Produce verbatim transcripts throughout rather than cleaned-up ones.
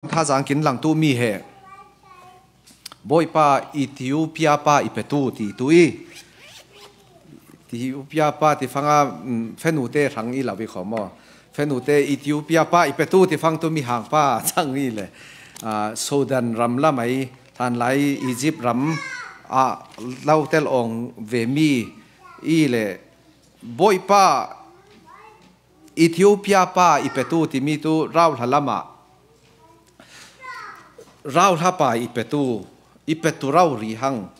Thazang kin langtu mi he. Bawipa, Ethiopia pa i petu ti tu i. Ethiopia pa ti fanga, mm, fenute hrang i lo i kho maw. Fenute Ethiopia pa i petu ti fang tu mi hang pa chang i le. Ah, Sudan ram lam ai, thanlai Egypt ram a lo tel ong ve mi i le. Bawipa, Ethiopia pa i petu timi tu rauhla lama, rauhla pa i petu, i petu rau ri hang.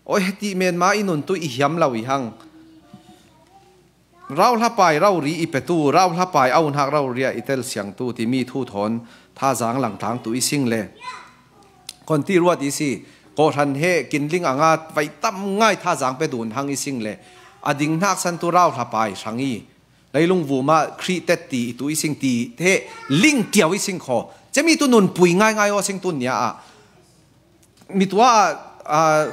Oi, heti men ma i nun tu i hiam lo i hang. Rauhla pai rau ri i petu, rauhla pai au hnak rau ria i tel siang tu timi thu thawn thazang langtlang tu i sing le. Konti ruat i si, kawhran he kin ling anga vai tam ngai thazang pe dun hang i sing le. A ding hnak san tu rauhla pai hrang i. Leilung vuma Khrih tet ti i tu i sing ti he ling tiau i sing kho. Cemi tu nun pui ngai ngai aw sing tun nia ah. Mi tua, ah,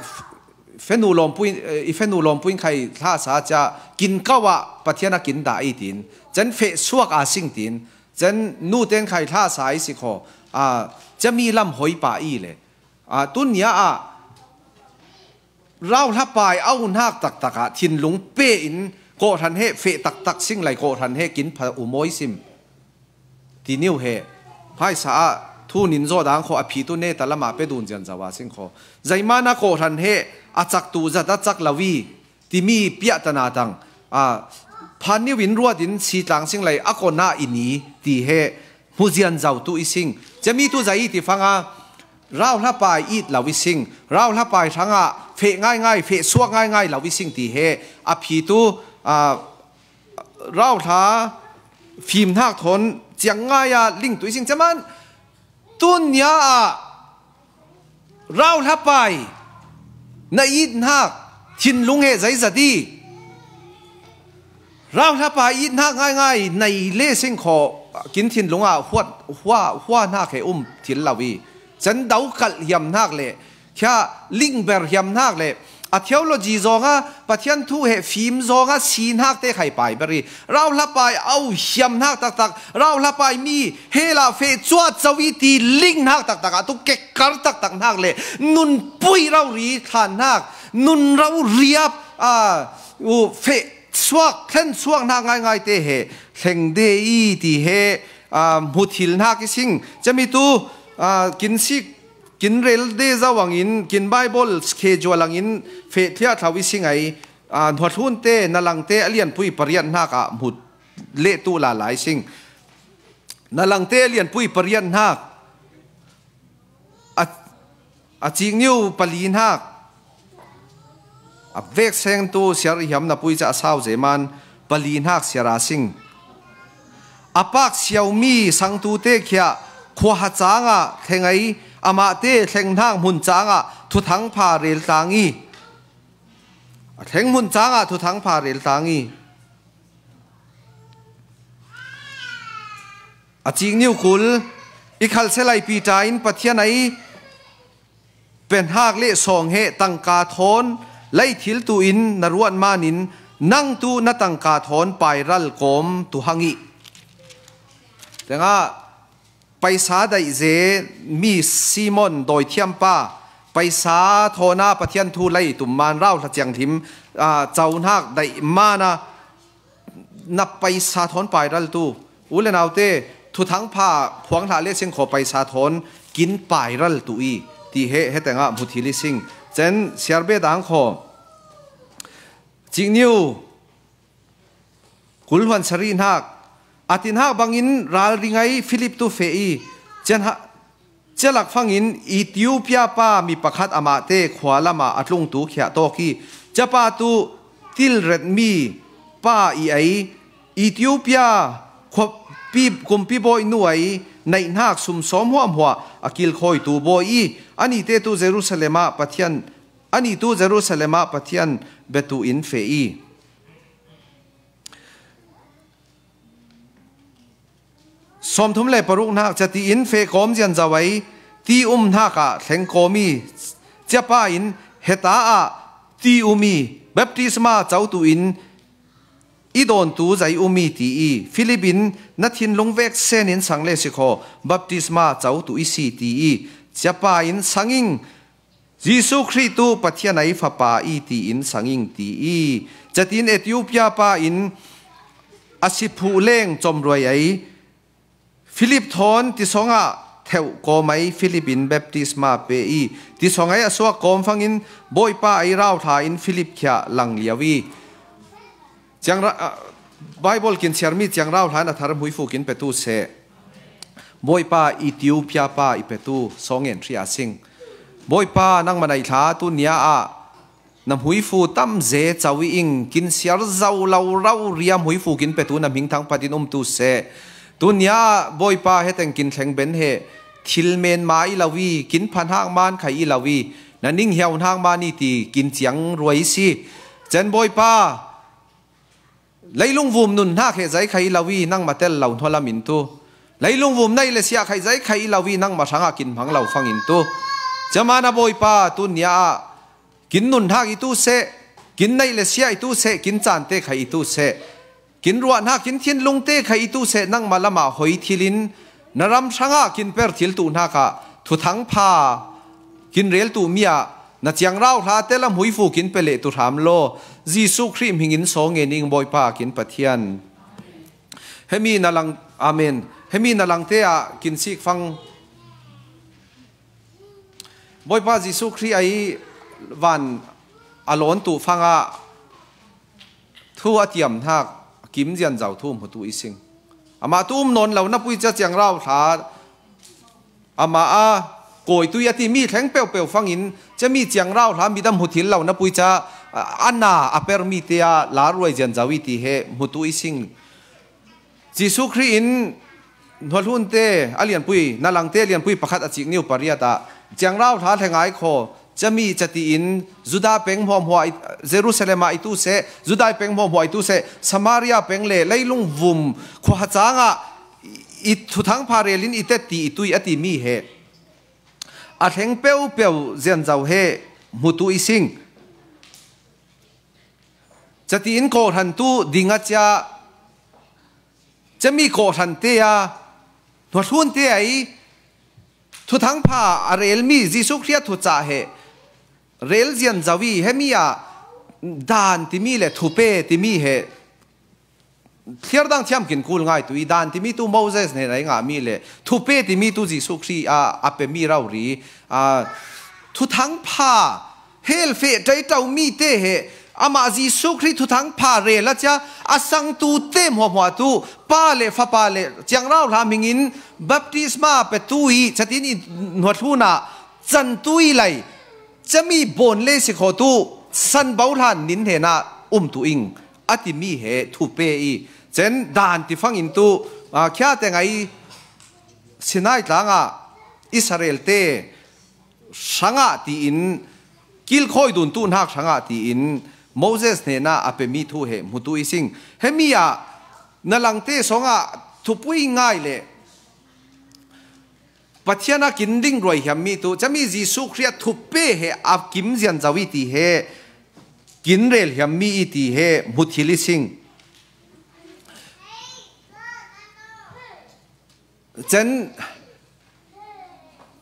fenu lawmpui, eh, i fenu lawmpui in khai thla sa cia kin kau ah Pathian a kin dah i tin. Cen feh suak a sing tin. Cen nu ten khai thla sa i si kho. Ah, cemi lam hoi pa i le. Ah, tun nia ah. Rauhla pai au hnak taktak ah thinlung pe in kawhran he feh taktak sing lai kawhran he kin pha u mawi sim. Ti niu he. Phaisa ah thu nin zaw dang kho a phi tu ne ta lama pe dun zian zawa sing kho. Zaimana kawhran he a cak tu zat a cak lo i timi piah ta na tang. A, phan niu in ruat in si tlang sing lai a kona i ni ti he. Hmu zian zau tu i sing. Cemi tu zai i ti fanga rauhla pai it lo i sing. Rauhla pai hranga feh ngai ngai, feh suak ngai ngai lo i sing ti he. A phi tu, a, rauhla fim hnak thawn ciang ngai a ling tu i sing. Ceman tun nia ah rauhla pai na it hnak thinlung he zeizat i. Rauhla pai it hnak ngai ngai nei le sing kho kin thinlung ah huat, hua, hua hnak he um thil lo i. Cen dau kalh hiam hnak le, khia lingber hiam hnak le, a theology zawnga Pathian thu he fim zawnga si hnak te khai pai ber i. Rauhla pai au hiam hnak taktak, rauhla pai mi he la feh cuat co i ti ling hnak taktak ah tu kekkar taktak hnak le, nun pui rau ri thlan hnak, nun rau riap, a, u feh suak, thlen suak hna ngaingai te he thleng de i ti he, aa, hmu thil hna kising. Cemi tu, aa, kin sik, kin rel de zau angin, kin Bible schedule angin feh thliah thlau i sing ai, aa, hnuathlun te, na lang te, a lianpui pariat hnak ah hmu leh tu la lai sing. Na lang te, a lianpui pariat hnak. A, a cikniu pali hnak. A vek seng tu siar i hiam na pui ca a sau zeman pali hnak siar a sing. A pak siaumi sangtu te khia khuaha cangah thleng ai, amah te thleng hnak hmun cangah thuthang pha rel tlang i. A thleng hmun cangah thuthang pha rel tlang i. A cikniu kul, i khalselai Pita in Pathian ai penhak le sawng he tangka thawn lei thil tu in na ruat manin nang tu na tangka thawn pairal kawm tu hang i. Tengah paisa daih ze mi Simon dawithiam pa paisa thawn a Pathian thu lei tum man rau hla ciang hlim, aa, cauhnak daih man a na paisa thawn pairal tu, u le nau te, thuthang pha phuang hlah le sing kho paisa thawn kin pairal tu i, ti he, he tengah hmu thil i sing. Cen siar be dang kho. Cikniu, kul hluan sarih hnak, a ti hnak bangin ralring ai Filip tu feh i, cian ha, Cialak fangin Ethiopia pa mi pakhat amah te khua lamah a tlung tu khiah tawk i, ciapa tu tilret mi pa i ei, Ethiopia khuapi, kumpi bawi nu ei, neihnak sum sawm huahhuah a kilkhawi tu bawi i, ani te tu Jerusalem ah Pathian, ani tu Jerusalem ah Pathian betu in feh i. Sawmthum le paruk hnak cati in feh kawm zian zau ei, ti um hnak ah thleng kawm i, ciapa in heta ah ti um i, baptisma co tu in, i dawntu zai um i ti i, Philip in na thinlung vek senin sang le sikhaw, baptisma co tu i si ti i, ciapa in sang ing, Jesu Khrih tu Pathian ai fapa i tiin sang ing ti i, catin Ethiopia pa in a siphuh leng comruai ai, Philip thawn tisongah theuh kawm ai Philip in baptisma pe i, tisong ai a suak kawm fangin Bawipa ai rauthla in Philip khia lang liau i. Ciang ra-, ah, Bible kin siarmi ciang rauthla in a thar hmuifu kin petu seh. Bawipa Ethiopia pa i petu sawng en hria sing. Bawipa nangma naithla tu nia ah na hmuifu tam ze cau i ing kin siar zo lo rau ria hmuifu kin petu na hming thang patin um tu seh. Tu nia Bawipa heteng kin thleng ben he thil men ma i lo i kin pha hnak man khai i lo i na ning hiau hnak man i ti kin ciang ruai si. Cen Bawipa leilung vum nun hnak he zai khai i lo i nangma tel lo hnualam in tu. Leilung vum naih le siah khai zai khai i lo i nangma hrangah kin hmang lo fangin tu. Ciamana Bawipa tu nia ah kin nun hnak i tu seh, kin naih le siah i tu seh, kin caan te khai i tu seh, kin ruah hnak, kin thinlung te khai i tu seh, nangma lamah hoi thilin na ram hrangah kin per thil tu hnakah thuthang pha kin rel tu mi ah na ciang rauthla te lam hmuifu kin pe leh tu hram law, Jesu Khrih hmingin sawng nge ning Bawipa kin Pathian. Hemi na lang, Amen. Hemi na langte ah kin sik fang. Bawipa Jesu Khrih ai van a lawn tu fangah thu a tiam hnak kim zian zau thu hmutu i sing. Amah tu um nawn lo na pui ca ciang rauthla amah a kawitui a ti mi thleng peuhpeuh fangin cemi ciang rauthla midam hmu thil lo na pui ca a na a per mi te a la ruai zian zau i ti he hmutu i sing. Jesu Khrih in hnuahlun te a lianpui, na langte a lianpui pakhat a cik niu pariat ah ciang rauthla thlengai khaw cami cati in Judah peng hmuahhmuah i, Jerusalem ah i tu seh, Judah peng hmuahhmuah i tu seh, Samaria peng le leilung vum khuaha cangah i thuthang pha relin i tet ti i tui a ti mi he a thleng peuhpeuh zian zau he hmutu i sing. Cati in kawhhran tu ding a cia cami kawhhran te a hnuahlun te ai thuthang pha a relmi Jesu Khrih a thucah he rel zian zau i hemi ah dan timi le thupe timi he thliar dang thiam kin kul ngai tu i dan timi tu Moses hnen ai ngahmi le thupe timi tu Jesu Khrih a a pemi rauhri a thuthang pha hel feh ṭaitau mi te he amah Jesu Khrih thuthang pha rel a cia a sangtu te hmuahhmuah tu Pa le Fapa le Ciang Rauhla hmingin baptisma petu i catin i hnuahlun ah cantu i lai cami bawn le sikhaw tu san bohlan nin hnenah um tu ing a timi he thupe i cen dan ti fangin tu, aa, khia teng ai Sinai tlangah Israel te hrangah tiin kilkhawi dun tu hnak hrangah tiin Moses hnenah a pemi thu he hmutu i sing. Hemi ah na langte sawngah thupui ngai le Pathian a kin ding ruai hiam mi tu cami Jesu Khrih a thupe he a kim zian zau i ti he kin rel hiam mi i ti he hmu thil i sing. Cen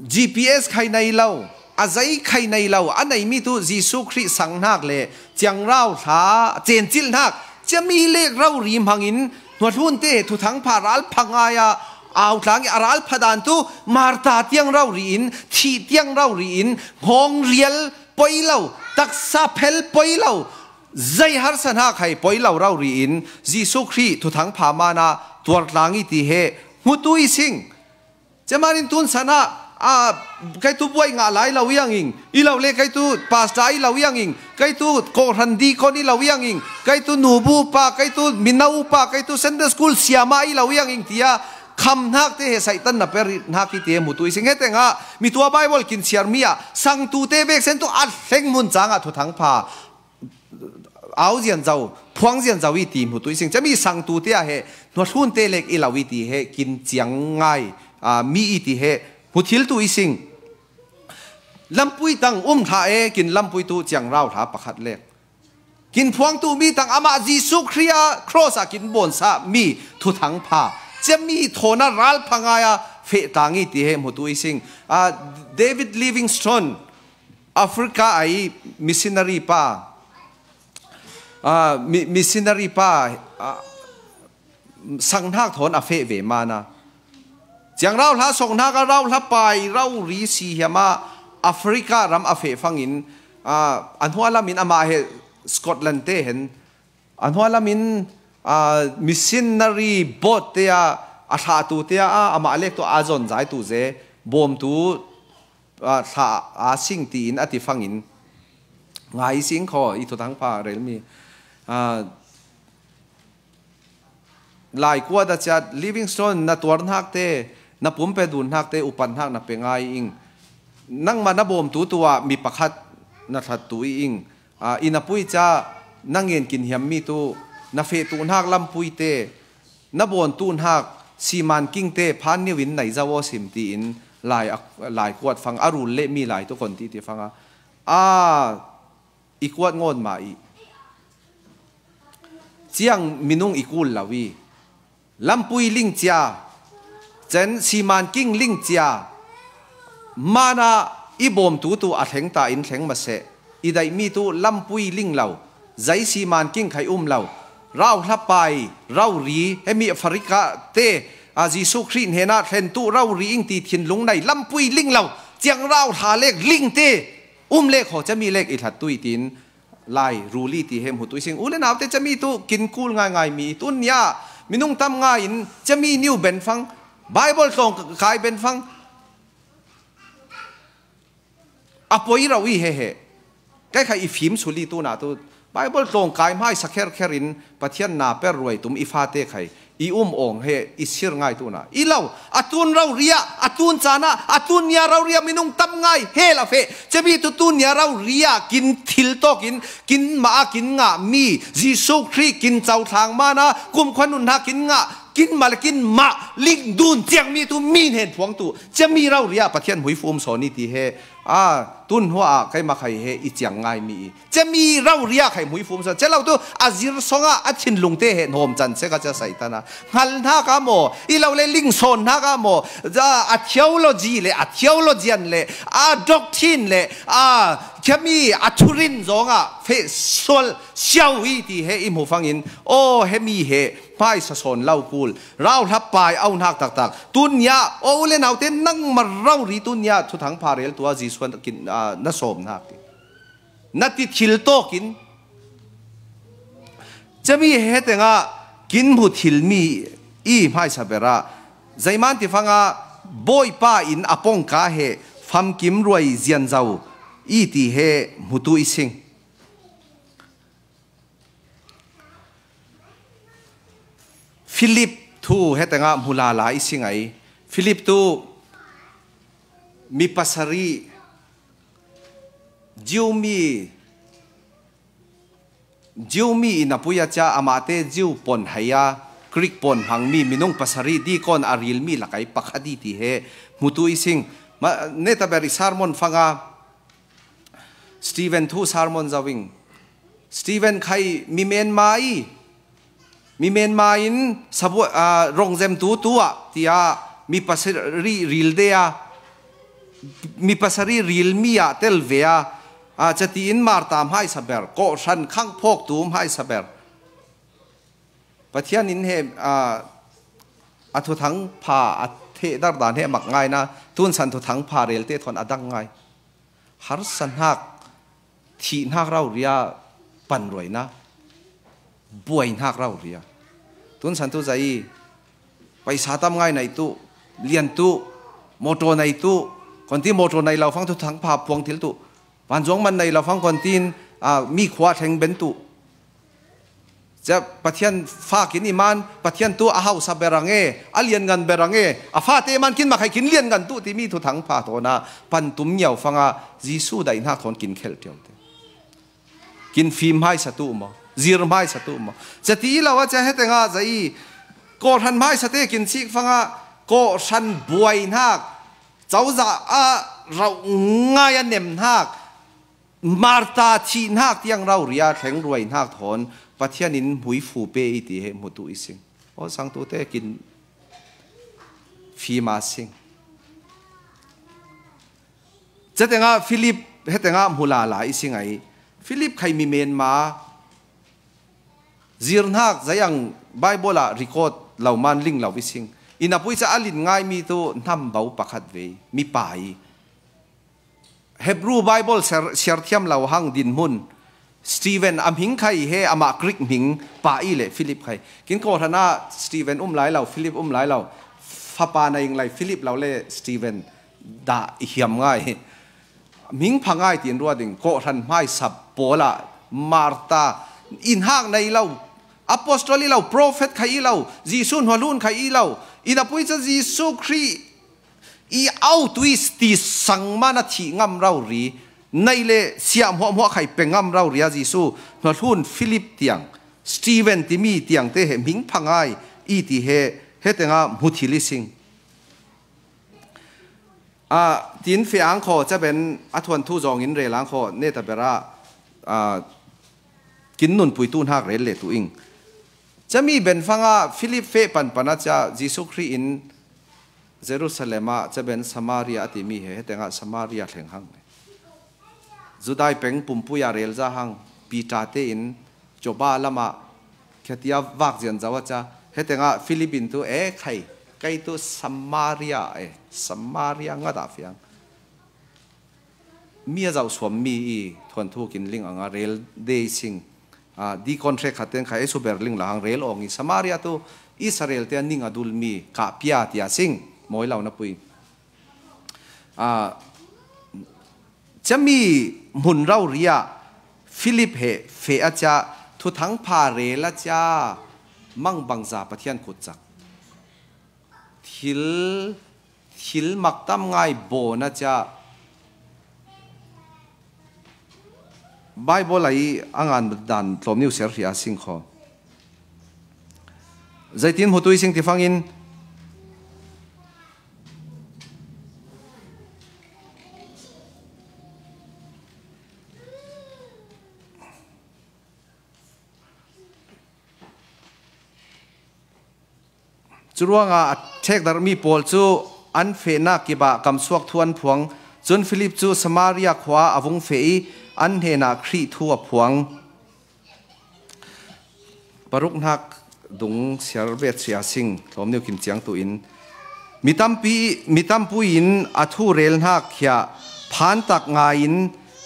G P S khai nei lo, a zei khai nei lo, a nei mi tu Jesu Khrih sang hnak le Ciang Rauhla cencilh hnak cami lek rauhri hmangin hnuahlun te thuthang pha ral pha ngai a au tlang i a ral pha dan tu Marta tiang rauhri in, thih tiang rauhri in, nghawng rial poi lo, taksa phel poi lo, zei harsa hna khai poi lo rauhri in Jesu Khrih thuthang pha mana tuar tlang i ti he hmutu i sing. Cemanin tun sanah, a, kei tu buai ngah lai lo iang ing, i lo le kei tu pastor i lo iang ing, kei tu kawhhran dikon i lo iang ing, kei tu nubu pa, kei tu mino pa, kei tu Sunday school siama i lo iang ing tia kham hnak te he Satan na per hnak i ti he hmutu i sing. He tengah mi tua Bible kin siar mi ah sangtu te bek sen tu a hleng hmun cangah thuthang pha au zian zau, phuang zian zau i ti hmutu i sing. Cami sangtu te ah he hnuahlun te lek i lo i ti he kin ciang ngai, aa, mi i ti he hmu thil tu i sing. Lampui tang um hlah e, kin lampui tu Ciang Rauhla pakhat lek. Kin phuangtu mi tang amah Jesu Khrih a cross ah kin bawnsa mi thuthang pha, cia mi thawn a ral pha ngai a feh tang i ti he hmutu i sing. Ah, David Livingstone, Africa ai missionary pa, ah, mi-, missionary pa, ah, sanghnak thawn a feh ve mana, ciang rauhla songhnak a rauhla pai rau ri si hiam a Africa ram a feh fangin, ah, a hnualamin amah he Scotland te hen, a hnualamin, ah, missionary boat te a, a thlahtu te a, amah lek tu a zon zaitu ze, bawmtu, ah, thlah a sing tiin a ti fangin, ngai sing kho i thuthang pha relmi, ah, Lai kuat a ciat, Livingstone, na tuarhnak te, na pumpe dunhnak te, upanhnak na pe ngai ing. Nangmah na bawmtu tu ah mi pakhat na thlattu i ing. Ah, i na pui ca, na ngen kin hiam mi tu, na fehtuhnak lampui te, na bawntuhnak siman king te, phan niu in nai zau aw sim tiin lai a, lai kuat fang a rul le mi lai tu kon ti ti fang a. Ah, i kuat ngawn mah i. Ciang minung i kul lo i. Lampui ling cia. Cen siman king ling cia. Mana i bawmtu tu a thleng ta in thleng maseh. I daihmi tu lampui ling lo. Zai siman king khai um lo. Rauhla pai, rau ri, hemi Africa te, a Jesu Khrih hnena thlentu rau ri ing ti thinlung nai lampui ling lo. Ciang rauhla lek ling te. Um lek haw cami lek i thlattu i tin. Lai, ruli ti he hmutu i sing. U le naute cami tu kin kul ngaingai mi. Tun nia, minung tam ngai in cami niu ben fang. Bible tlawng kai ben fang. A poi rau i he he. Kai kha i fim suli tu na tu. Bible tlawng kai hmai sa kher kher in Pathian na per ruai tum i fate khai. I um awng he, i sir ngai tu na. I lo, a tun rau ria, a tun cana, a tun nia rau ria, minung tam ngai, he la fe. Cemi tu tun nia rau ria, kin thil tawk in, kin ma a kin ngah mi, Jesu Khrih kin cau thlang mana, kum khuan nun ha kin ngah, kin ma le kin ma, ling dun ciang mi tu mi nen phuang tu. Cemi rau ria, Pathian hui fum sawn i ti he. A, tun hua a, kai ma khai he, i ciang ngai mi i. Cemi rau ria khai mui fum sa. Celo tu a zir song a, a thinlung te he hnom can sek a cia Satan a. Ngal hnak a maw, i lo le ling sawn hnak a maw. Za a theology le, a theologian le, a doctrine le, a khami a thurin zong a fe sual siau hi ti he i hmu fangin. Aw, he mi he, hmai sa sawn lo kul. Rau hlap pai au hnak taktak. Tun nia, aw u le naute nangmah rau ri tun nia, thuthang pha rel tua Jesuan kin, a, na sawm hnak ti. Na ti thil tawkin. Cemi he tengah kin hmu thil mi i hmaisa berah. Zeiman ti fanga Bawipa in a pongka he famkim ruai zianzo i ti he hmutu i sing. Philip thu he tengah hmu lala i sing ai. Philip tu mi pasari Jew mi, Jew mi in a pui a cia amahte Jew pon hai a, Greek pon hmang mi minung pasari dikon a ril mi lakai pakhat i ti he hmutu i sing. Ma, neta ber i sermon fanga Stephen thu sermon zawing. Stephen khai mi menma i, mi menma in sabu, a, rongzem tu tu ah, tia mi pasari ril de a, mi pasari ril mi ah tel ve a, a, cati in Marta hmaisa ber, kawhhran khang phawk tu hmaisa ber. Pathian in he, a, a thuthang pha a theh dardan he mak ngaina, tunsan thuthang pha relte thawn a dang ngai. Harsa hnak, thih hnak rau ria pan ruaina, buai hnak rau ria. Tunsan tu zai, paisa tam ngai nai tu, lian tu, motor nai tu, konti motor nai lo fang thuthang pha puang thil tu, vanzuang man nai lo fang kontin, a, mi khua thleng ben tu. Cia Pathian fa kin i man, Pathian tu a hausa berang e, a lian ngan berang e, a fate man kin makhai kin lian ngan tu timi thuthang pha tawna pan tum ngiau fanga Jesu daihnak thawn kin khelh tiau te. Kin fim hmaisa tu maw, zir hmaisa tu maw. Cia ti lo a cia he tengah zai kawhhran hmaisa te kin sik fanga kawhhran buai hnak, cozah a rauh ngai a nem hnak, Martha thihnak tiang rauria thleng ruaihnak thawn Pathian in hmuifu pe i ti he hmutu i sing. Aw sangtute kin fima sing. Catengah Philip hetengah hmu lala i sing ai. Philip khai mi menma zirhnak zayang Bible ah record lo man ling lo i sing. Ina pui ca a lin ngai mi tu hnam bo pakhat vei mi pa i. Hebrew Bible siar, siar thiam lo hang dinhmun Stephen a hming khai he amah Greek hming pa i le Philip khai. Kin kawhran ah Stephen um lai lo, Philip um lai lo. Fapa na ing lai Philip lo le Stephen dah i hiam ngai. Hming pha ngai tin ruat ding kawhran hmaisap Paula, Martha, inhak nei lo, apostol i lo, prophet khai i lo, Jesu hnualhun khai i lo, ina pui ca Jesu Khrih i au tui ti sang man a thih ngam rauria nei le siah hmuahhmuah khai pe ngam rauria Jesu hnualhun Philip tiang, Stephen timi tiangte he hming pha ngai i ti he hetengah hmu thil i sing. Ah, tin fe ang khaw caben a thuanthu zawngin rel ang khaw neta bera, ah, kin nunpuitu hnak rel le tu ing. Cami ben fanga Philip feh panpan a cia Jesu Khrih in Jerusalem ah caben Samaria a timi he hetengah Samaria thleng hang. Judai peng pumpui ah rel za hang Peter tein Joppa lamah khatia vak zian zo a ca hetengah Philip in tu e khai kei tu Samaria e Samaria ngat ah fiang mi a zauh suam mi i thuanthu kin ling anga rel dei sing. Ah, deacon hrek khat teng kha e suber ling la hang rel awng i Samaria tu Israel te a ning a dul mi kah pia tia sing mawi lo na pui. Ah, cami hmun rauria Philip he feh a cia thuthang pha rel a cia mangbangza Pathian khutcak thil thil maktam ngai bawn a cia Bible ai a ngan dan tlawm niu ser hria sing khaw. Zeitin hmutui sing ti fangin curuangah a thekdarmi pawl cu an fehnak kipah kamsuak thu an phuang. Cun Filip cu Samaria khua a vung feh i an hnenah Khrih thu a phuang. Paruknak dung siar bet sia sing tlawm niu kin ciang tu in mi tampi, mi tampui in a thu rel hnak khia phantak ngai in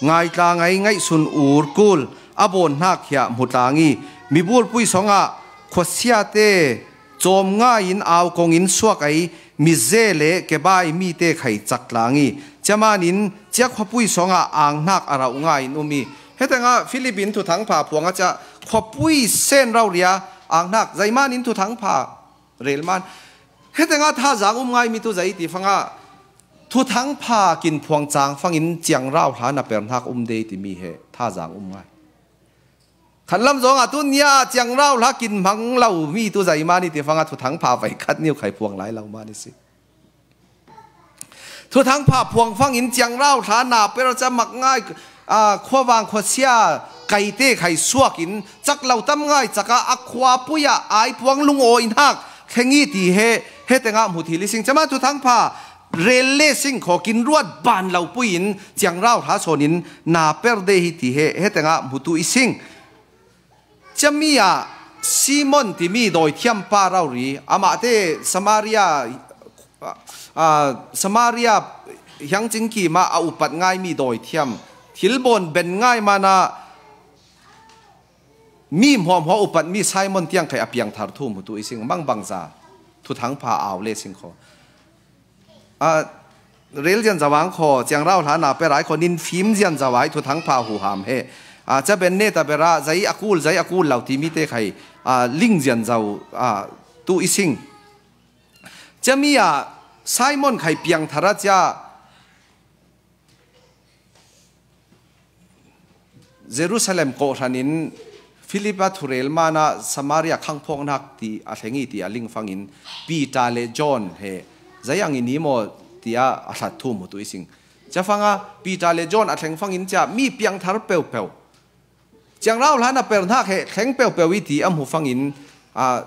ngaitla ngai ngaihsun ur kul a bawn hnak khia hmu tlang i mi bulpui songah khuasiate cawm ngai in au kong in suak ei mize le kebai mite khai cak tlang i ciaman in cia khuapui songah ang hnak a rauh ngai in um i hetengah Filip in thuthang pha phuang a cia khuapui sen rauria ang hnak zeiman in thuthang pha relman hetengah thazang um ngai mi tu zei ti fangah thuthang pha kin phuang cang fangin ciang rau hla na per hnak um dei timi he thazang um ngai. Khan lam zongah tu nia ciang rau hla kin hmang lo mi tu zei mani ti fangah thuthang pha vai khat niu khai phuang lai lo mani si. Thuthang pha phuang fangin ciang rau hla na per ca mak ngai, aa, khuavang khuasia kaite khai suak in cak lo tam ngai cakah a khua pui ah ai puang lungawi hnak thleng i ti he, he tengah hmu thil i sing cama thuthang pha rel le sing khaw kin ruat ban lo pui in ciang rau hla sawn in na per de hi ti he, he tengah hmutu i sing. Cami ah Simon timi dawithiam pa rori amahte Samaria, aa, Samaria hiangcing kim ah a upat ngaimi dawithiam thilbawn ben ngai mana mi hmuahhmuah upatmi Simon tiang khai a piangthar thu hmutu i sing mangbangza thuthang pha au le sing khaw. Aa, rel zian zawang khaw ciang rau hla na per ai khaw nin fim zian zawai thuthang pha huham he. Aa, ca ben ne ta bera zei a kul zei a kul lo timi te khai, aa, ling zian zo, aa, tu i sing. Cami ah Simon khai piangthar a cia Jerusalem kawhhran in Filip a thurel manah Samaria khangphawknak ti a thleng i ti a ling fangin Peter le John he zei ang i ni maw tiah a hlat thu hmutu i sing. Cia fanga Peter le John a thleng fangin cia mi piangthar peuhpeuh, ciangrau hla na per hnak he thleng peuhpeuh i ti a hmu fangin, a,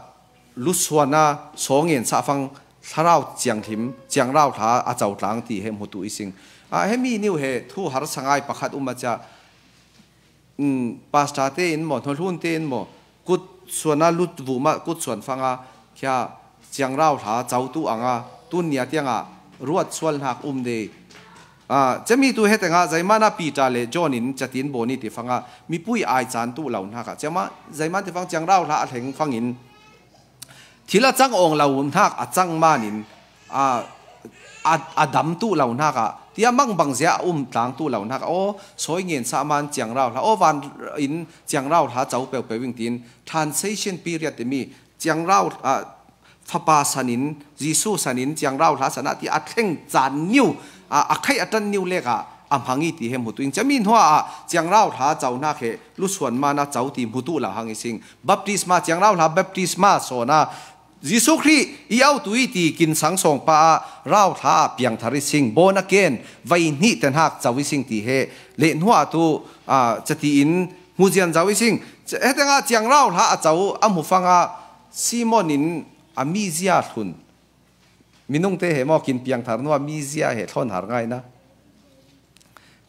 lusuanna sawngen sah fang, Thlarau Thianghlim, ciangrau hla a cotlang ti he hmutu i sing. A, he mi niu he thu harsa ngai pakhat um a cia, um, pastor te in maw, hnuhlun te in maw, kutsuan a lut vumah kutsuan fanga khia ciangrau hla cotu anga tun nia tianga ruat sual hnak um de. A, cemi tu he tenga zeimana Peter le John in catin bawni ti fanga mipui ai caan tu lo hnaka, cema zeiman ti fang ciangrau hla a thleng fangin thil a cang awng lo hnak a cang manin, a, a, a dam tu lo hnaka, tia mangbang zia a um tlang tu lo hnaka, aw, sawi ngen sah man ciangrau hla, aw, van in ciangrau hla co peuhpeuh in tiin transition period timi ciangrau, a, Fapa sanin, Jesu sanin, ciangrau hla sanah ti a thleng caan niu, a, a khaih a ṭan niu leka a hmang i ti he hmutu in. Cemi hnuah ciangrau hla co hnak he lusuan mana co ti hmutu lo hang i sing. Baptisma, ciangrau hla baptisma sawna Jesu Khrih i autu i ti kinsang sawngpa ah rau hla ah piangthar i sing. Born again, vai hnih te hnak co i sing ti he le hnuah tu, a, catiin hmu zianzo i sing. Hetengah ciangrau hla a co a hmu fanga Simon in a mizia hlun. Minung te he maw, kin piangthar hnuah mizia he thlawn har ngaina.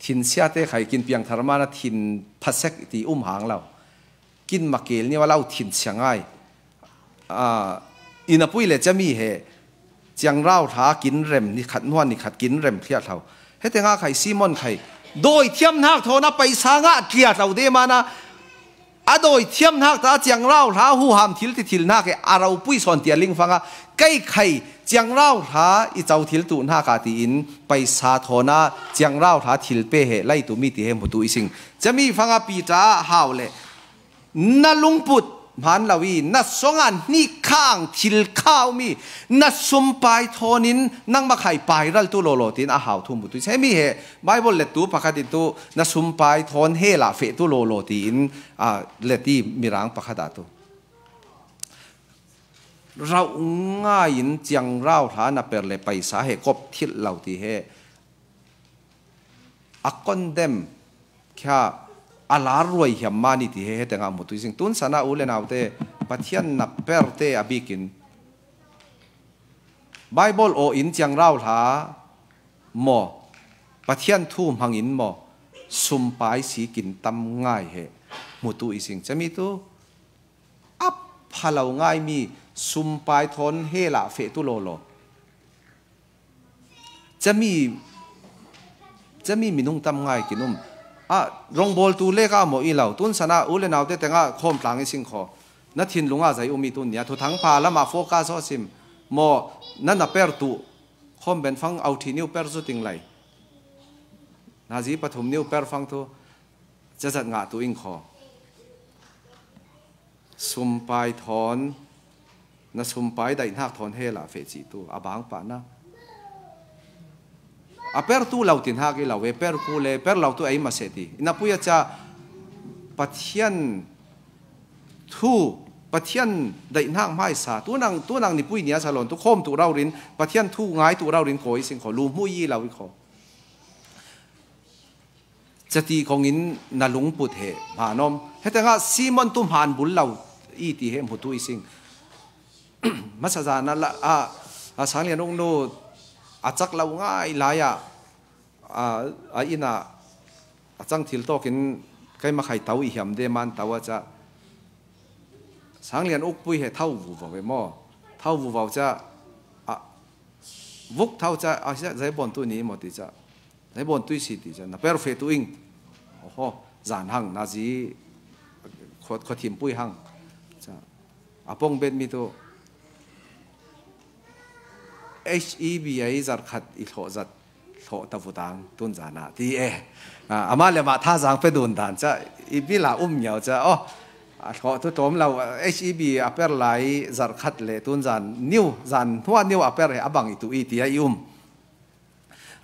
Thinsia te khai kin piangthar mana thin phasek ti um hang lo. Kin makel niu a lo thinsia ngai. A, inn a pui le cemi he ciangrau hla kin rem ni khat hnuah ni khat kin rem thliah hlo. Hetengah khai Simon khai dawi thiam hnak thawn a paisa ngah tliah hlo de mana a dawi thiam hnak ta ciangrau hla huham thil ti thil hnak he a ropui sawn tia ling fanga kei khai ciangrau hla i co thil tu hnaka tiin paisa thawn a ciangrau hla thil pe he laitu mi ti he hmutu i sing. Cemi fanga Peter a hau le na lungput hmaan lo i na songah hnih khang thil khau mi na sumpai thawnin nangmah khai pairal tu lawlaw tiin a hau thu hmutu i sing. Hemi he Bible lettu pakhat in tu na sumpai thawn he lah feh tu lawlaw tiin, a, leti mirang pakhat ah tu. Rauh ngaiin ciangrau hla na per le paisa he kop thilh lo ti he a condemn khia a lar ruai hiam mani ti he hetengah hmutu i sing. Tun sana u le naute Pathian na perte a bikin Bible aw in ciangrau hla maw, Pathian thu hmangin maw, sumpai si kin tam ngai he hmutu i sing. Cemi tu a pha lo ngai mi sumpai thawn he lah feh tu lawlaw. Cemi, cemi minung tam ngai kin um. A, rongbawltu leka maw i lo. Tun sana u le naute tengah khawm tlang i sing khaw. Na thinlunga zei um i tun nia. Thuthang pha lamah focus aw sim. Maw, na na per tu. Khawm ben fang au thi niu per zu ting lai. Nazi pathum niu per fang tu. Cazat ngah tu ing khaw. Sumpai thawn, na sumpai daih hnak thawn he lah feh cih tu, a bang pah na. A per tu lo ti hnak i lo ve, per ku le, per lo tu ei ma seh ti. Inn a pui a ca Pathian thu, Pathian daih hnak hmaisa, tu nang, tu nang nipui nia salon, tu khawm tu rau rin, Pathian thu ngai tu rau rin kawi sing khaw, lu hmu i lo i khaw. Cati kongin na lungput he hmanawm. Hetengah Simon tu hman bul lo i ti he hmutu i sing. Masa zan a, a, a Sanglian uknu a cak lo ngai lai-ah, a, a inn ah a cang thil tawkin keima khai tau i hiam de man tau a ca. Sanglian ukpui he thau vuvau e maw. Thau vuvau ca, a, vuk thau ca, a, zei bawn tu ni maw ti ca. Zei bawn tui si ti ca, na per feh tu ing. Oho, zan hang, nazi, khua, khua thim pui hang. Ca, a pong bet mi tu, H E B a i zarh khat i thlawh zat, thlawh ta vutang, tun zan ah, ti e. A, ama le mah tha zang pe dun dan ca, i bila um ngiau ca, oh, a thlawh tu tawm lo, H E B a per lai zarh khat le tun zan, niu, zan hnuah niu a per he a bang i tu i ti a i um.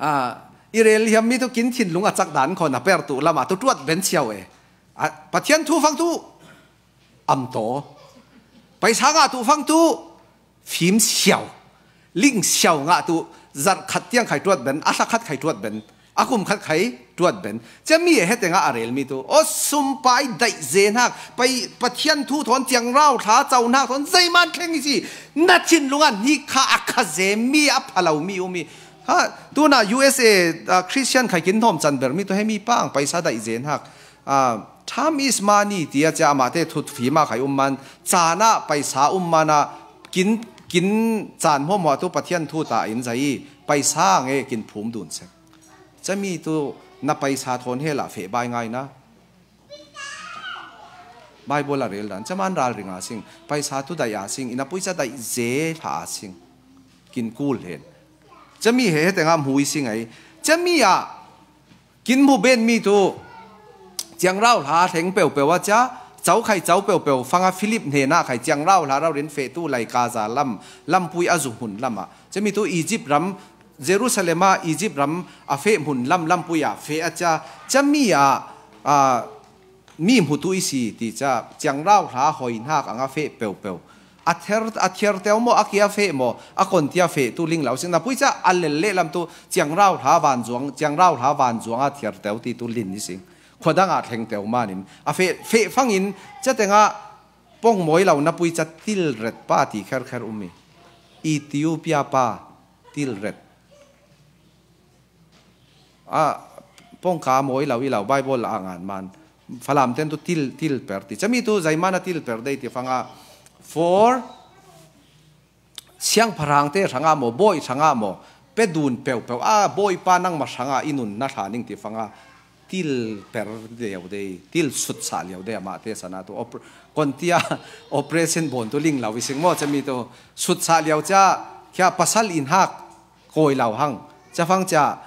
A, i rel hiam mi tu kin thinlung a cak dan khaw na per tu lamah tu tuat ben ciau e. A, Pathian thu fang tu am taw. Paisa ngah tu fang tu fim siau. Ling siau ngah tu zarh khat tiang khai tuat ben, a hla khat khai tuat ben. A kum khat khai tuat ben. Cia mi he tengah a rel mi tu. O sumpai daih ze hnak, pai Pathian thu thawn ciangrau thla cau hnak thawn zeiman thleng i si. Na thinlung ah hnik kha a kha ze mi a phalo mi um i. Ha, tuna U S A, ah, Christian khai kin hnawm can ber mi tu he mi pang paisa daih ze hnak. Ah, time is money tia cia amah te thut fim ah khai um man. Caan ah paisa um man ah kin, kin caan hmuahhmuah tu Pathian thu ta in zai i paisa nge kin phum dun sek. Cami tu na paisa thawn he lah feh bai ngai na. Bible a rel dan. Caman ralring a sing. Paisa tu daih a sing. Ina puica daih ze hla a sing. Kin kul hen. Cami he he tengah hmui sing ai. Cami ah kin hmu ben mi tu ciangrau hla thleng peuhpeuh a cia. Cau khai cau peuhpeuh fanga Philip hnenah khai ciangrau hla rau rin feh tu lai Gaza lam. Lampui a zu hmun lamah. Cami tu Egypt ram Jerusalem ah Egypt ram a feh hmun lam lampui ah feh a cia, cia mi ah, ah, mi hmutu i si ti cia, ciangrau hla hoi hnak ang a feh peuhpeuh. A thiar, a thiar teu maw, a kia feh maw, a kon tia feh tu ling lo sing. Na pui cia a lel leh lam tu ciangrau hla van zuang, ciangrau hla van zuang a thiar teu ti tu lin i sing. Khuadang ah thleng teu manin. A feh, feh fangin, cia tengah pong mawi lo na pui cia tilret pa ti kherkher um i. Ethiopia pa tilret. A, pongka mawi lo i lo, Bible a ngan man. Falam ten tu til, til per ti. Cami tu, zeiman a til per dei ti fanga. For, siangpahrang te hrangah maw, bawi hrangah maw, pe dun peuhpeuh. A, bawipa nangmah hrangah i nun na hla ning ti fanga. Til per lio dei, til sutsa lio dei amah te sana tu. Op-, kontia, operation bon tu ling lo i sing maw, cami tu. Sutsa lio cia, kia pasal in hak. Kawi lo hang. Cafang cia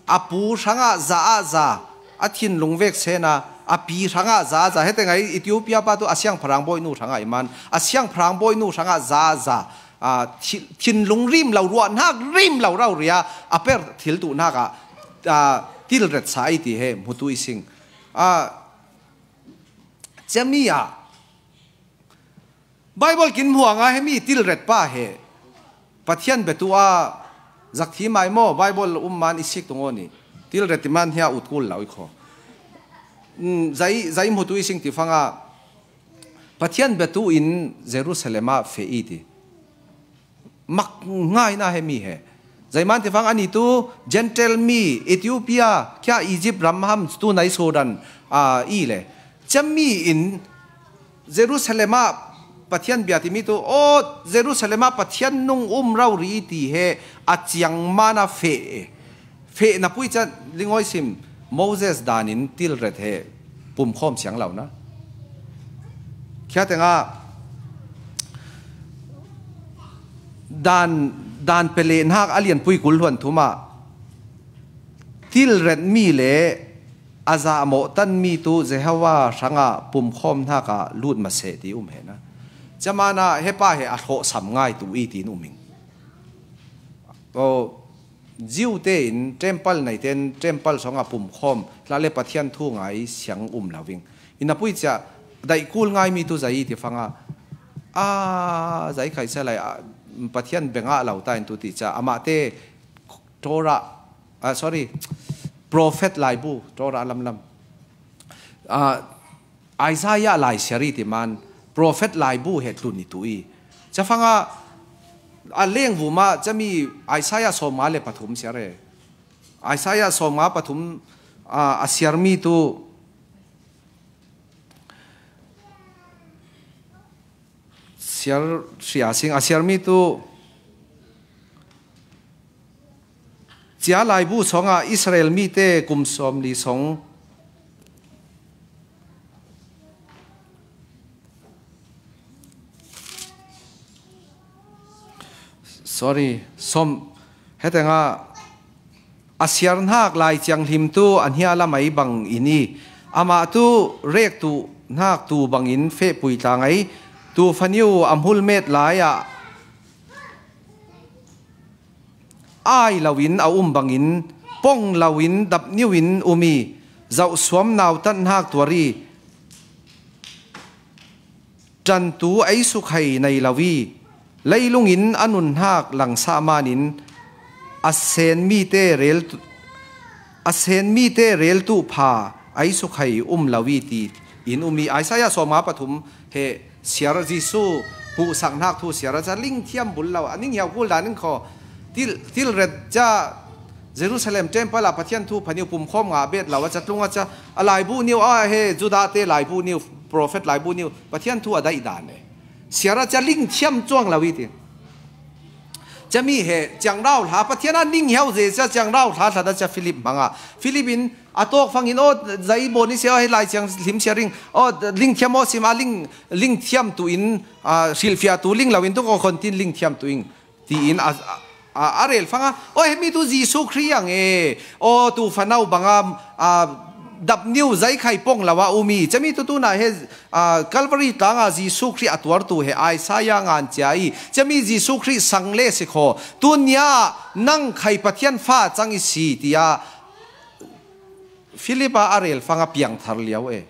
a pu hrangah za ah za, a thinlung vek sena, a pi hrangah za ah za. Hete ngai Ethiopia pa tu a siangpahrang bawinu hrangah i man, a siangpahrang bawinu hrangah za ah za. A, thi-, thinlung rim lo, ruahnak rim lo rauria a per thil tuhnakah, a, tilret sa i ti he hmutu i sing. A, ciami ah Bible kin hmuang a hemi tilret pa he Pathian betu a zak thi mai maw? Bible um man i sik tung aw ni. Tilret i man hia ut kul lo i khaw. Mm, zai, zai hmutu i sing ti fanga Pathian betu in Jerusalem ah feh i ti. Mak ngaina hemi he. Zeiman ti fang ani tu Gentile mi, Ethiopia, kia Egypt ram ham tu nai Sudan, a, i le. Cami in Jerusalem ah Pathian bia timi tu, o, Jerusalem ah Pathian nung um rau ri ti he a ciang mana feh e. Feh na pui cia lingawi sim Moses danin tilret he pumkhawm siang lo na. Khia tengah dan, dan pele hnak a lianpui kul hluan thumah tilret mi le a zahmawh tanmi tu Jehovah hrangah pumkhawm hnakah lut maseh ti um hena. Camana hepa he a hlawhsam ngai tu i tin um ing. Aw, Jew tein temple nei ten temple sawngah pumkhawm hla le Pathian thu ngai siang um lo ing. Ina pui cia daih kul ngai mi tu zai ti fanga a zai khaisa lai a Pathian bengah lo ta in tu ti cia amah te Torah, ah, sorry, prophet laibu, Torah lamlam. Ah, Isaiah lai siari ti man, prophet laibu he tlun i tu i. Cafanga a lengvuma cami Isaiah sawmnga le pathum siare. Isaiah sawmnga pathum, ah, a siarmi tu siar hria sing a siarmi tu cia laibu sawngah Israel mite kum sawmli sawng, sorry, sawm, hetengah a siarhnak lai cianghlim tu a hnia lamai bang in i amah tu rek tu hnak tu bangin fehpui tla ngai tu faniu a hmulmet lai ah ai loin a um bangin pong loin dapniu in um i zauhsuam nautat hnak tuar i ṭantu ei sukhai nei lo i leilungin a nunhak langsah manin a sen mite rel tu-, A sen mite reltu pha, ai sukhai um lo i ti in um i. Isaiah sawmnga pathum he siar Jesu hmuhsak hnak thu siar a ca lingthiam bul lo, a ning hiau kul dan in khaw. Til, til ret ca Jerusalem temple a Pathian thu phaniu pumkhawm nga bet lo a ca tlung a ca a laibu niu a he Judah te laibu niu, prophet laibu niu Pathian thu a daih dan e. Siar a ca lingthiam cuang lo i ti. Cami he ciangrau hla Pathian a ning hiau ze ca ciangrau hla hla da ca Philip hmanga. Philip in a tawk fangin, "Aw, zai bawn i sia, he Lai Thianghlim sia ring. Aw, lingthiam aw sim a ling, lingthiam tu in, a, hrilhfiah tu ling lo in tu ko khontin lingthiam tu ing," tiin a, a, a, a rel fanga. "Aw, he mi tu Jesu Khrih ang e. Aw, tu fanau banga, a, dap niu zai khai pong lo a um i. Cami tu tu na he, a, Calvary tlanga Jesu Khrih a tuartu he Isaiah ngan cia i. Cami Jesu Khrih sang le si khaw. Tunia nang khai Pathian fa cang i si," tia Philip a a rel fanga piangthar liau e.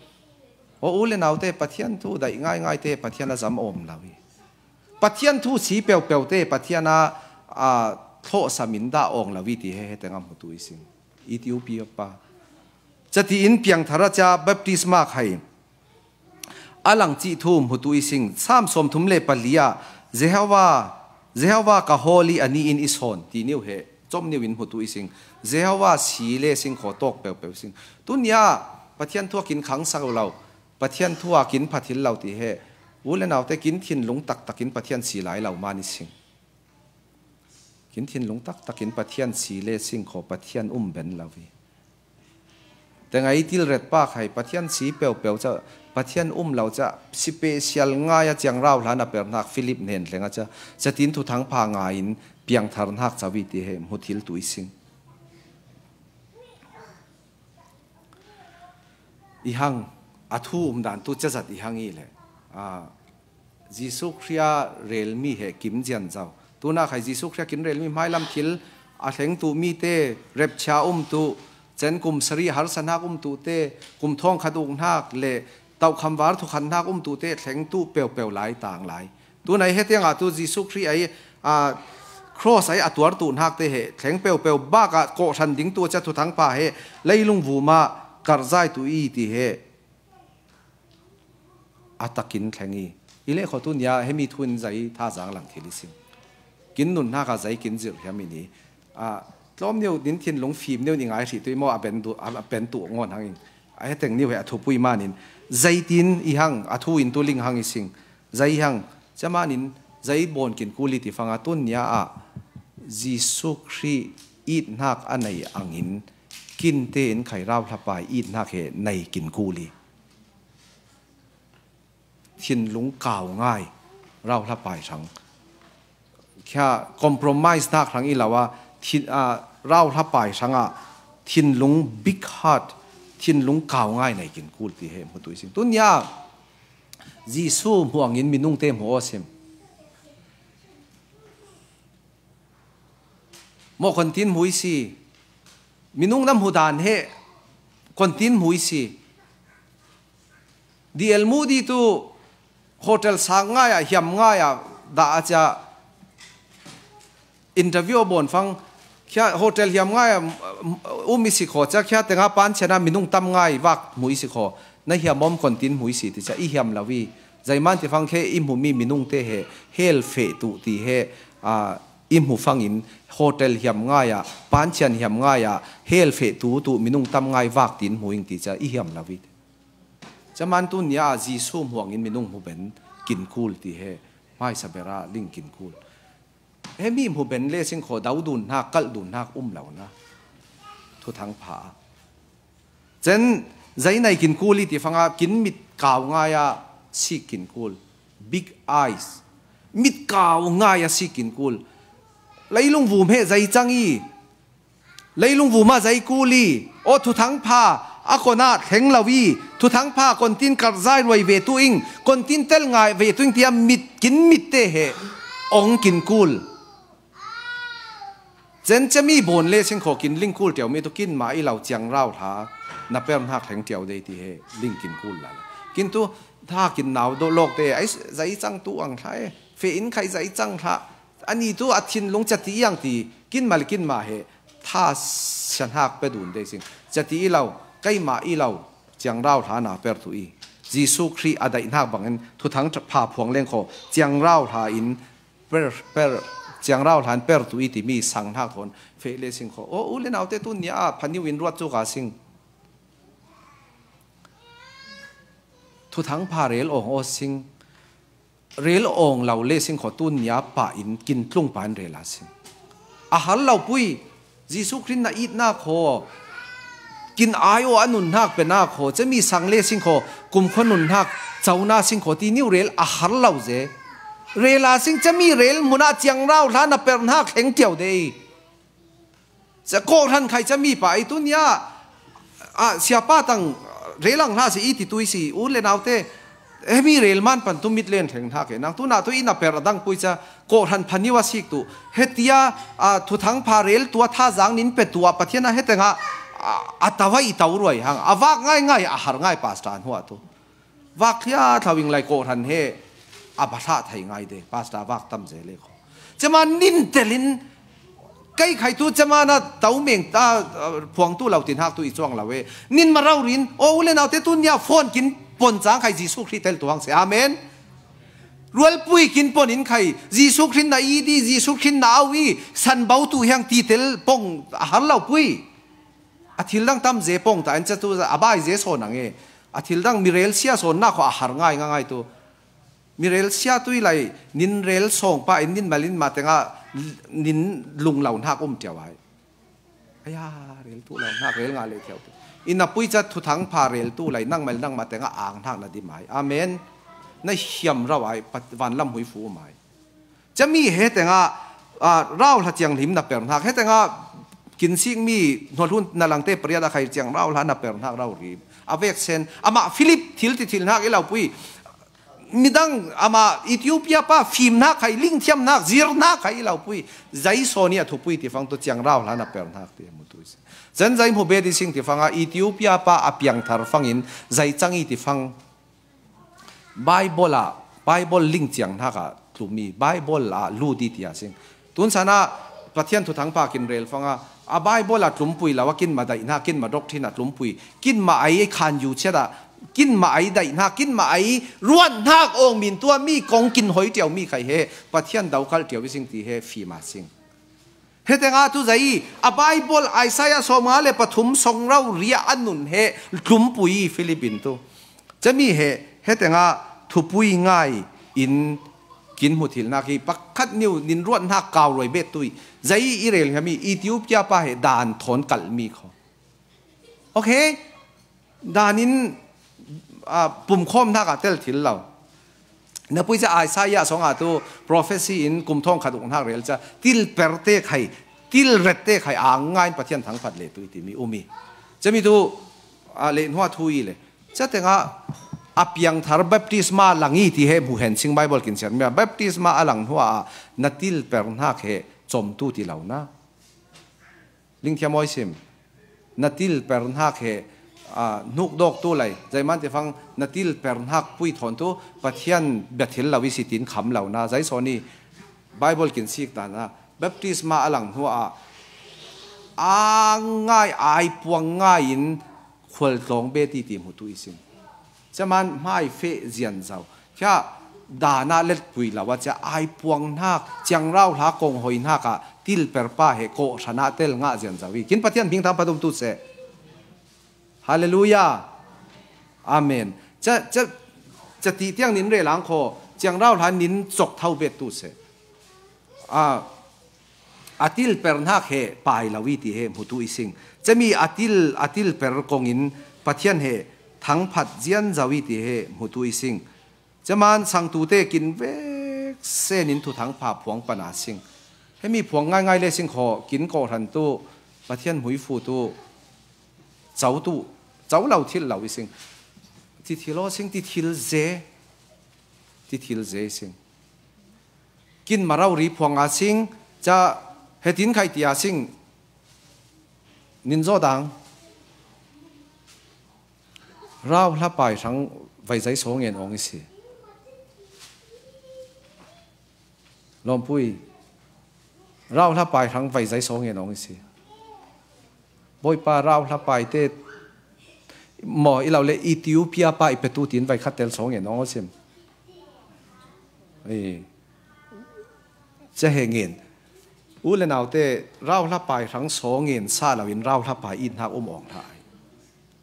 Aw u le naute, Pathian thu daih ngaingai te Pathian a zam awm lo i. Pathian thu si peupeu te Pathian a, a, thlawhsam in dah awng lo i ti he, he tengah hmutu i sing. Ethiopia pa. Cati in piangthar a ca baptisma khai a lang cih thu hmutu i sing. Sam sawmthum le pali ah, "Jehovah, Jehovah ka hawl i a ni in i sawn," ti niu he. Cawm niu in hmutu i sing. Jehovah si le sing khaw tawk peupeu sing. Tunia Pathian thu a kin khangsak lo. Pathian thu a kin phathil lo ti he. U le naute kin thinlung taktakin Pathian si lai lo man i sing. Kin thinlung taktakin Pathian si le sing khaw Pathian um ben lo hi. Tengai til ret pa khai Pathian si peupeu ca, Pathian um lo ca, special ngai a ciangrau hlan a per hnak Philip nen hleng a ca, catin thuthang pha ngai in piangthar hnak cawi ti he hmu thil tu i sing. I hang, a thu um dan tu cazat i hang i le, a, Jesu Khrih a relmi he kim zian zau. Tuna khai Jesu Khrih a kin relmi hmailam thil a thleng tu mi te, repchia um tu, cen kum sari harsa hnak um tu te, kum thawng khat uk hnak le taukham var thukhan hnak um tu te, thleng tu peupeu lai tang lai. Tunai hetiangah tu Jesu Khrih ai, a, cross ai a tuartu hnak te he thleng peupeu bakah kawhhran ding tu a ca thuthang pa he leilung vuma karhzai tu i ti he a takin thleng i. I le khaw tunia hemi thu in zai thazaang lang thil i sing. Kin nun hnak a zai kin zirh hiam i ni. A, tlawm niu nin thinlung fim niu in i ngai hrih tu i maw a ben tu, a ben tu ngawn hangin. A heteng niu he a thupui manin. Zai tin i hang, a thu in tu ling hang i sing. Zai hang, camanin zai bawn kin kul i ti fanga tunia ah Jesu Khrih it hnak a nei angin kin tein khai rauhlapai it hnak he nei kin kul i. Thinlung kau ngai rauhlapai hrang. Khia compromise hnak hrang i lo a, thin, a, rauhlapai hrangah thinlung big heart, thinlung kau ngai nei kin kul ti he hmutu i sing. Tunia Jesu hmuangin minung te hmu aw sim. Maw kontin hmu i si. Minung na hmu dan he kontin hmu i si. D L Moody tu hotel sang ngai ah, hiam ngai ah, dah a cia interview a bawn fang, khia hotel hiam ngai ah, um i si khaw cia, khia tenga pan cia na minung tam ngai vak hmu i si khaw, na hiam om kontin hmu i si ti cia, i hiam lo i, zaiman ti fang khe i hmu mi minung te he, hel feh tu ti he, a, i hmu fangin hotel hiam ngai ah, pan cian hiam ngai ah, hel feh tu tu minung tam ngai vak tin hmu ing ti cia, i hiam lo i. Caman tunia Jesu hmuangin minung hmu ben kin kul ti he, hmaisa bera ling kin kul. He mi hmu ben le sing khaw dau dun hnak, kalh dun hnak um lo na. Thuthang pha. Cen zai nei kin kul i ti fanga kin mit kau ngai a sik kin kul. Big eyes. Mit kau ngai a sik kin kul. Leilung vum he zai cang i. Leilung vuma zai kul i, aw thuthang pha a kona thleng lo i, thuthang pha kontin karhzai ruai ve tu ing, kontin tel ngai ve tu ing tia mit, kin mit te he ong kin kul. Cen cemi bawn le sing khaw kin ling kul tiau mi tu kin ma i lo ciang rau hla na per hnak thleng tiau dei ti he ling kin kul la. Kin tu tha kin nau do lawk te ai zai cang tu ang hla e, fe in khai zai cang hla. Ani tu a thinlung ca ti iang ti, kin mal kin ma he, Tha sianhak pe dun dei sing. Cati i lo, keima i lo, ciangrau hlana pertu i. Jesu Khrih a daihnak bangin thuthang pha phuang leng kho, ciangrau hla in per, per, ciangrau hlan pertu i timi sanghnak thawn feh le sing kho. O, u le naute, tun nia a phaniu in ruat cu ka sing. Thuthang pha rel awng aw sing. Rel awng lo le sing kho, tun nia pah in kin tlung pa in rel a sing. A har lo pui. Jesu Khrih na itnak kho, kin ai aw a nunnak penak kho, cami sang le sing kho, kumkhua nunnak cona sing kho, ti niu rel a har lo ze. Rel a sing, cami rel munah ciangrau hlana pernak hleng tiau dei. Ca kawhhran khai cami pa i tun nia, ah, siapa tang relang hla si i ti tui si, u le naute, hemi rel man pan tu mit len thleng hna ke. Nang tuna tu i na per a dang pui ca, kawhhran phaniu a sik tu. Hetia, ah, thuthang pha rel tua tha zang nin pe tua Pathian a heteng a, ah, a tawai i tau ruai hang. A vak ngai ngai, a har ngai pastor an hua tu. Vak hia thlauing lai kawhhran he a ba hlah thei ngai de, pastor vak tam ze le kho. Cema nin telin, kei khai tu cema na tau meng ta, uh, phuang tu lo tin hak tu i cuang lo e. Nin ma rau rin, o u le naute, tun nia phone kin pon cang khai Jesu Khrih tel tu hang se. Amen. Rualpui kin pon in khai Jesu Khrih na i di, Jesu Khrih na au i, san bau tu hiang ti tel pong a har lo pui. A thil dang tam ze pong ta an ca tu a bai ze sawn ang e. A thil dang mirel sia sawn na kho a har ngai ngai ngai tu. Mirel sia tui lai, nin rel sawng pa in nin malin ma tengah nin lunglo hnak um tiau ai. Aya, rel tu lo hnak rel nga le thiau tu. In a pui ca thuthang pha rel tu lai, nang mal nang ma tengah ang hnak na dim ai. Amen. Na hiam rau ai, pat-, vanlam hui fu um ai. Cami he tengah, ah, rau hla ciang hlim na per hnak. He tengah kin sik mi hnualhun na langte pariat a khai ciang rau hla na per hnak rau ri. A vek sen, amah Philip thil ti thil hnak i lo pui. Midang amah Ethiopia pa fim hnak khai, lingthiam hnak, zir hnak khai i lo pui. Zai sawn i a thupui ti fang tu ciang rau hla na per hnak ti mu tu i si. Zan zai mu be ti sing ti fang a Ethiopia pa a piang thar fangin zai cang i ti fang. Bible ah, Bible ling ciang hnak ah tlum i, Bible ah lut i ti a sing. Tun san ah Pathian thuthang pa kin rel fang a, a Bible ah tlum pui lo a, kin ma daih hna, kin ma doctrine ah tlum pui, kin ma ai khan yu chiat ah, kin ma ai daih hna, kin ma ai ruat hnak awng min tua mi kong kin hoi tiau mi khai he, Pathian do kal tiau i sing ti he, fim a sing. He tengah tu zai, a Bible Isaiah sawm nga le pathum song rau ria a nun he, tlum pui Philip in tu. Cami he, he tengah thupui ngai in kin hmu thil hnak hi pakhat niu nin ruat hnak kau ruai bet tui. Zai i rel hiam i Ethiopia pa he dan thawn kalh mi kho. Okay? Dan in, ah, pumkhawm hnak ah tel thil lo. Na pui ca Isaiah song ah tu prophecy in kum thawng khat uk hnak rel ca, til per te khai, til ret te khai, a ngai in Pathian thangphat le tu i timi um i. Cami tu, ah, le hnuah thu i le. Ca tengah a piang thar baptisma lang i ti he hmu hen sing Bible kin siar mi a. Baptisma a lang hnuah ah na til per hnak he com tu ti lo na. Lingthiam awi sim. Na til per hnak he, ah, hnuk dawk tu lai. Zaiman ti fang na til per hnak pui thawn tu Pathian bia thil lo i si tin kham lo na. Zai sawn i Bible kin sik ta na. Baptisma a lang hnuah ah a ngai ai puang ngai in khual tlawng be ti ti hmu tu i sing. Caman hmai feh zian zo. Khia dana let pui lo a cia ai puang hnak, ciangrau hla kong hoi hnak ah til per pa he kawh hran ah tel ngah zian zo i. Kin Pathian hming thangphat um tu seh. Halleluiah. Amen. Ca, ca, ca ti tiang nin rel ang kho, ciangrau hla nin cok tho bet tu seh. A, a til per hnak he pai lo i ti he hmu tu i sing. Cami a til, a til per kong in Pathian he thangphat zian zo i ti he hmu tu i sing. Caman sangtu te kin vek sen in thuthang pha phuang pan a sing. Hemi phuang ngai ngai le sing kho kin kawh hran tu Pathian hmui fu tu co tu, co lo thil lo i sing. Ti thil aw sing, ti thil ze, ti thil ze i sing. Kin ma rau ri phuang a sing, ca hetin khai ti a sing. Nin zaw dang. Rau hla pai hrang vai zai saw ngen awng i si. Lawmpui. Rau hla pai hrang vai zai saw ngen awng i si. Bawipa, rauhlapaite maw, i lo le Ethiopia pa i petu tiin vai khat tel sawng ngen aw sim. Ei, cia he ngen. U le naute, rauhlapai hrang sawng ngen sa loin rauhlapai it hnak um awng hlah ai.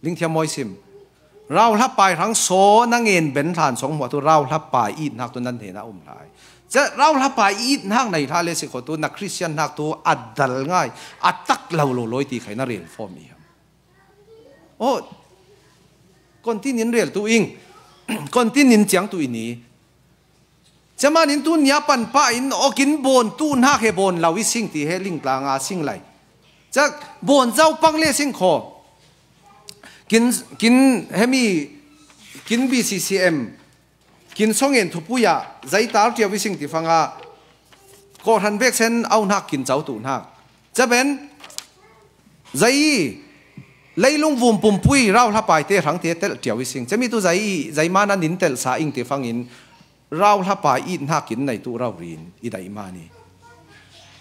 Lingthiam mawi sim. Rauhlapai hrang saw na ngen ben hlan sawng hmuah tu rauhlapai it hnak tu nan hnenah um hlah ai. Cia rauhlapai it hnak nei hlah le si kho tu na Khristian hnak tu a dal ngai, a tak lo lo lawi ti khai na rel fawm i hiam? Oh, kontin in rel tu ing, kontin in ciang tu i ni. Cia manin tu nia pan pah in awk in bawn tu hnak he bawn lo i sing ti he lingtlanga sing lai. Cia bawn zau pang le sing kho. Kin, kin hemi, kin B C C M, kin sawng ngen thupui ah, zai tar ṭiau i sing ti fanga, kawhhran veksen au hnak kin cau tu hnak. Cia ben, zai i, leilung vum pumpui rauhlapaite hrang te telh ṭiau i sing. Cia mi tu zai i, zai mana nin telh sa ing ti fangin, rauhlapai it hnak kin nei tu raurin i daih mani.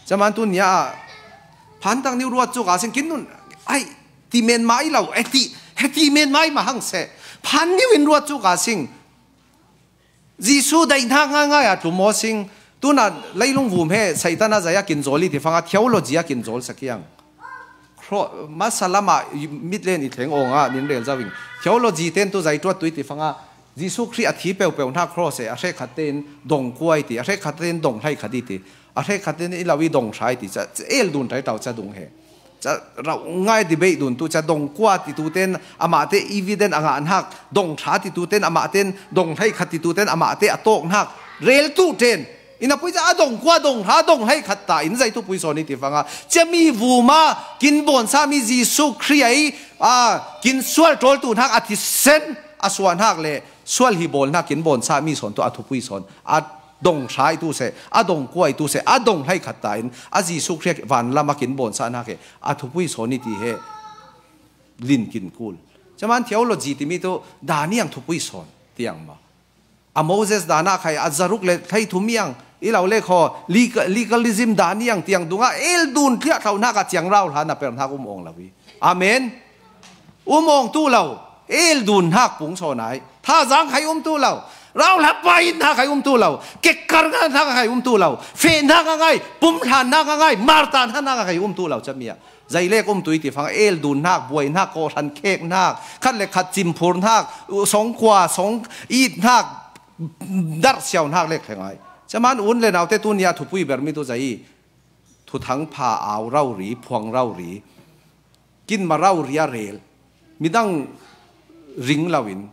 Cia man tu nia ah, phan tang niu ruat cu ka sing kin nun, ai, ti men mai lo, e ti, he ti men mai ma hang seh. Phan niu in ruat cu ka sing. Jesu daih hnak ngaingai a tlum aw sing. Tuna leilung vum he Satan a zai a kin zawl i ti fanga theology a kin zawl sakiang. Kro-, masa lamah i mitlen i thleng awngah nin rel zau in. Theology ten tu zai tuat tu i ti fanga Jesu Khrih a thi peuhpeuh hna cross e, a hrekkhat tein dong kua i ti, a hrekkhat tein dong hleikhat i ti, a hrekkhat tein i lo i dong hra i ti, ca, ca el dun ṭai tau ca dung he. Ca rauh ngai debate dun tu, ca dong kua ti tu ten amah te evident a ngah hnak, dong hra ti tu ten amah ten, dong hleikhat ti tu ten amah te a tawk hnak, rel tu ten. Ina pui ca a dong kua dong hra dong hleikhat ta in zai thupui sawn i ti fanga. Cia mi vuma kin bawn sa mi Jesu Khrih ai, a, kin sual ṭawl tu hnak a thisen a suah hnak le sual hi bawl hnak kin bawn sa mi sawn tu a thupui sawn. A dong hra i tu seh, a dong kua i tu seh, a dong hleikhat ta in a Jesu Khrih van lam a kin bawn sa hnak he a thupui sawn i ti he lin kin kul. Cia man theology timi tu daniang thupui sawn tiang maw? A Moses dan ah khai a zaruk le thleithum iang i lo le khaw, legal-, legalism dan iang tiang dungah el dun thliah thlo hnak ah ciang rau hla na per hnak um awng lo i. Amen. Um awng tu lo, el dun hnak pung sawn ai. Thazang khai um tu lo, rau hla pai hnak khai um tu lo, kekkar ngai hnak khai um tu lo, feh hnak a ngai, pum hlan hnak a ngai, marta hnak a khai um tu lo camiah. Zailek um tui ti fang el dun hnak, buai hnak, kawhhran khek hnak, khat le khat cimphur hnak, songkua, song it hnak, darh siau hnak lek thlengai. Caman un le naute tu nia thupui bermi tu zai i, thuthang pha au rau ri, phuang rau ri, kin ma rau ri a rel, midang ring lo in,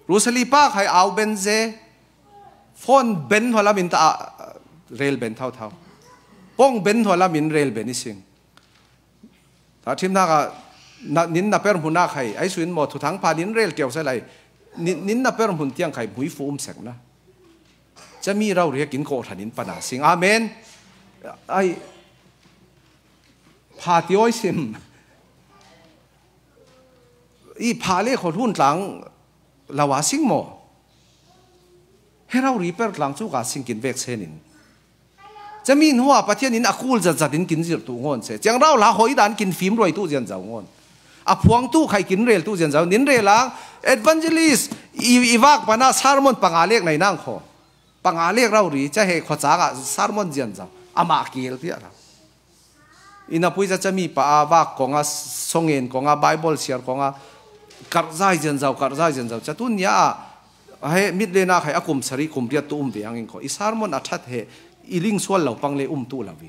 Rosali pa khai au ben ze, phone ben hua lam in ta a, rel ben thau thau. Pong ben hua lam in rel ben i sing. Tahṭhimnak ah na, nin na per hmun ah khai, ai suin maw thuthang pha nin rel ṭiau se lai. Nin, nin na per hmun tiang khai hmui fu um sekna. Cami rau riak in kawhhran in pana sing. Amen. Ai, pha ti awi sim. I pha le khaw hlun tlang lo a sing maw? He rau ri per tlang cu ka sing kin vek senin. Cami hnuah Pathian in a kul zat zat in kin zirh tu ngawn se. Ciang rau hla hoi dan kin fim ruai tu zian zau ngawn. A phuang tu khai kin rel tu zian zau. Nin rel ang evangelist i, i vak pana sermon panga lek nei nang kho. Panga lek rau ri, ca he khuacang ah sermon zian zau. Amah kil tiah rau. Ina pui ca cami pa a vak kong a, songen kong a, Bible siar kong a, karh zai zian zau, karh zai zian zau. Ca tu nia ah, a he mit le nak hai a kum sari kum riat tu um ve angin kho. I sermon a ṭhat he, i ling sual lo pang le um tu lo i.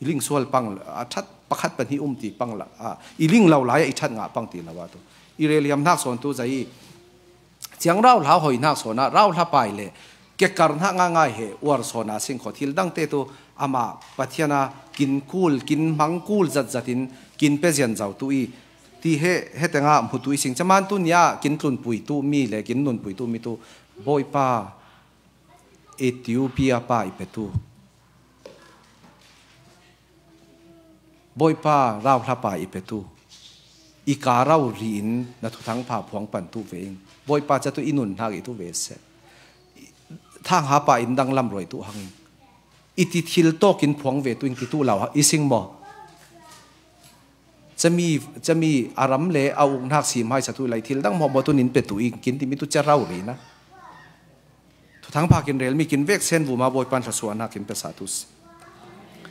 I ling sual pang a ṭhat pakhat pahnih um ti pang la, a, i ling lo lai a i ṭhat ngah pang ti lo a tu. I rel hiam hnak sawn tu zai i. Ciang rau hla hoi hnak sawn ah, rau hla pai le, kekar hnak ngaingai he, uar sawn a sing kho thil dangte tu, amah Pathian a kin kul, kin hmang kul zat zat in, kin pe zian zau tu i, ti he, he tengah hmu tu i sing. Caman tu nia, kin tlunpui tu mi le, kin nunpui tu mi tu, Bawipa, Ethiopia pa i pe tu. Bawipa, rau hla pa i pe tu. I ka rau ri in na thuthang pha phuang pan tu ve in. Bawipa ca tu i nun hnak i tu ve seh. Thang ha pa in dang lam ruai tu hang in. I ti thil tawk in phuang ve tu in ti tu lo ha, i sing maw? Chami, chami a ram le a uknak sim hai satu lai thil dang mawh mawh tu nin pe tu i kin ti mi tu cia rau rei na. Thuthang pha kin rel mi kin vek sen vuma Bawipan thluasuahna kin pe sa tu si.